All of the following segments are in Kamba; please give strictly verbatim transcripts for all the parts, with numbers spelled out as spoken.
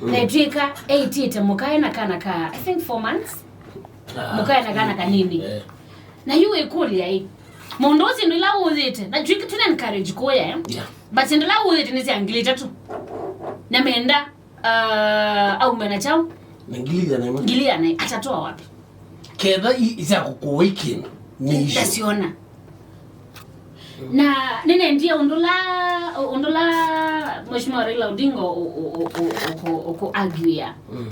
Mm. Na ĩtw'ĩka ĩitĩte mũkae na kana ka, I think, four months. Ah, mũkae na kana kanini. Eh. Na yu wĩkũlya ĩ, mũndũ ũcio syĩndũ ila ũthĩte, na twĩ-, tũna encourage kũya, eh? Yeah. But syĩndũ ila ũthĩte nĩ sya ngili itatũ. Na menda, uh, aume na chao. Na ngili ĩana ĩmwe. Ngili ĩana ĩ-, atatoa wapi? Ketha i-, isya kũkũwa ikĩndũ, nĩ icio. Ndasiona. Na nĩnendie ũndũ la, ũndũ la Mheshimiwa Raila Odinga ũ-, ũ-, ũ-, ũ-, ũkũ-, ũkũ-arguia. Mm.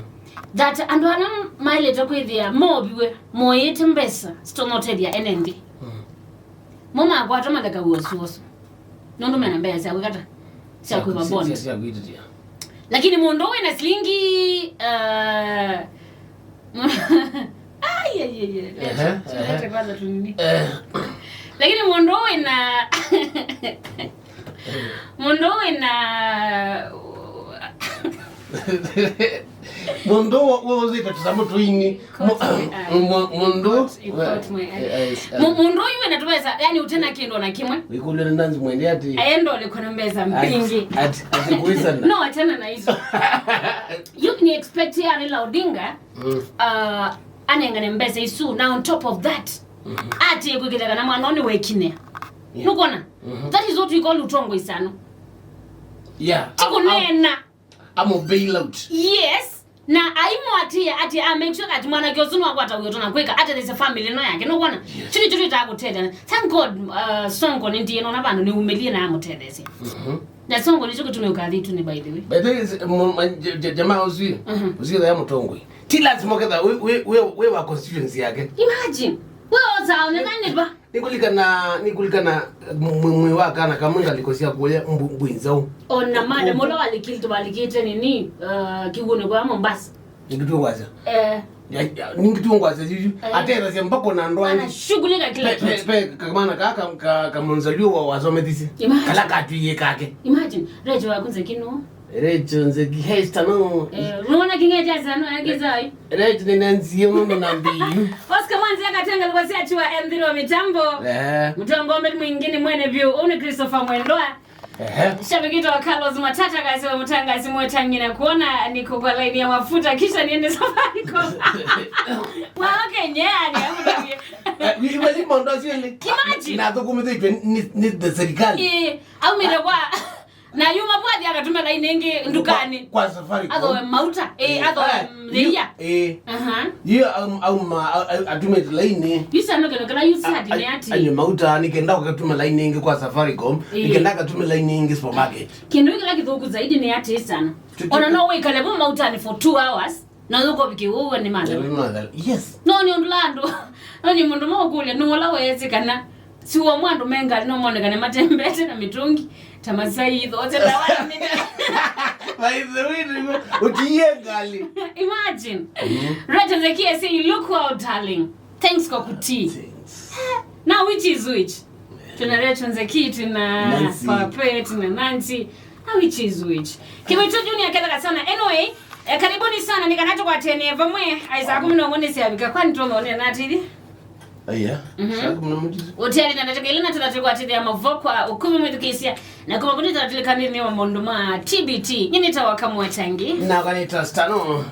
That andũ ala maĩlĩte kwĩthĩa moviwe, moyĩte mbesa, sitonya ũtethya ene nthĩ. Mm. Mo makwatwa maleka ũosuosu. Nũndũ mena mbesa sya kwĩkata, sya kwĩva bond. Sya, sya, sya kwĩtĩtĩa. Lakini mũndũ wĩna silingi, uh, ai, ai, ai, ai. Ehe, ehe. Tulete kwanza tunini. Eh. Lakini mũndũ wĩna, mũndũ wĩna mũndũ wo-, wozĩte tũsamũ tũini. Caught my eye. Mu-, mu-, mũndũ Caught, you caught my eye. Eh, eh, eh. Mu-, mũndũ ũyu wĩna tũvesa, yani, ũtena kĩndũ na kĩmwe. Wĩkũlyo nĩ Nancy Mwende ati, aenda ole kuna mbesa mbingi. Ati, ati, ati kuisana. No, achana na hizo. You can expect ya Raila Odinga, mm, uh, anengane mbesa isu. Na on top of that, mhm, ati kwĩkĩthya kana mwana nĩ wekine. Yeah. Nũkona? Mhm. That is what we call ũtongoi sana. Yeah. Ti kũneena. Amũ bail out. Yes. Na aimũatĩĩa ati a make sure that mwanake ũsu nĩwakwata wĩoto na kwĩka atetheesya family ĩno yake. Nũkwona? Yes. Kyu nĩkyo twĩtaa kũtethana. Thank God, uh, Sonko nĩndie nona vandũ nĩumĩlie na amũtetheesya. Mhm. Na Sonko nĩkyo kĩtumi ũkathi ĩtunĩ, by the way. By the way, is, mu-, ma-, j-, j-, jamaa ũsu, mhm, ũsu ya mũtongoi. Ti lazima ketha wĩ, wĩ, wĩ, wĩ wa constituency yake. Imagine. We osa onekane ba. Nĩkũlikana, nĩkũlikana mwĩ, mwĩ wa kana kamwe ngalĩko sya kũya mbu-, mbwĩ nzaũ. Ona madam ũla walikĩte, walikĩte nini, uh, kĩw'ũnĩ kwa Mombasa. Nĩngĩtue ngwasya. Eh. Ya, ya, nĩngĩtue ngwasya yuyu. Eh. Atethasya mpaka na andũ angĩ. Anashughulika kila kitu. Pe, pe, kamwana ka, ka, ka, kamũnzalio wa, wasomethisye. Imagine. Kala katwiĩ kake. Imagine. Rejo wakunze kinu. Rejo nze kihesta no. Eh, unaona king'e cha sana yake zai. Rejo ni nanzi yono na mbiyu. Oscar Mwanzi akatenga likosi achiwa M three wa mitambo. Eh. Mtongo mbele mwingine mwene view. Uni Christopher Mwendwa. Ehe. Shabiki wa Carlos Matata kasi wa mutangasi mwetangi na kuona niko kwa line ya mafuta kisha niende Safaricom. Wa, okay, nyea, ni hapo ndio. Eh, imagine mondo asiele. Imagine. Na tukumithitwe ni, ni the serikali. Eh, au mira kwa na yuma bwathi akatuma laini ĩngĩ ndukanĩ. Kwa, kwa Safaricom. Athoe mauta, eh, eh, athoe, ah, mthĩia. Yu, eh. Aha. Yu, um, um, uh, uh, atumĩte laini. Yu sana kĩndũ kĩla yu sad nĩ ati. Anywe mauta, nĩkenda akatuma laini ĩngĩ kwa Safaricom, eh, nĩkenda akatuma laini ĩngĩ supermarket. Kĩndũ kĩla kĩthũku zaidi nĩ ati sana. Ona no wĩkale vo mautanĩ for two hours. Na ũkũvikĩe ũw'o nĩ mathalu. Nĩ mathalu. Yes. No nĩ ũndũ la andũ. No nĩ mũndũ mũkũlya nĩ ũla weesĩ kana si ũmwe andũ me ngalĩ no monekane matembete na mĩtũngi ta Masai ithose ndawa ya mĩtĩ. By the way, nĩguo ũtiie ngalĩ. Imagine. Mhm. Right as the kids say, "Look, wow, darling. Thanks kwa kutii." Thanks. Now which is which? Twĩna Rachel Nzeki, twĩna Nancy. Pape, twĩna Nancy. Now which is which? Kĩmĩtũ Junior ketheka sana. Anyway, eh, karibuni sana, nĩ kana tũkwatene vamwe. Ai, saa kũmi na ũmwe nĩsyavika, kwani tũmaone na atithi? Aya, mhm, saa kũmi na ũmwe tizi. Ũtiali na ndatĩka ĩlĩ na tũtatũ kwatĩthĩa mavokwa ũkũvi mwĩthukĩĩsya. Na kuma kũndĩ tũtatulikanĩthĩa wa maũndũ ma T B T. Nyinĩtawa Kamwetangi. Na kanĩta Stano.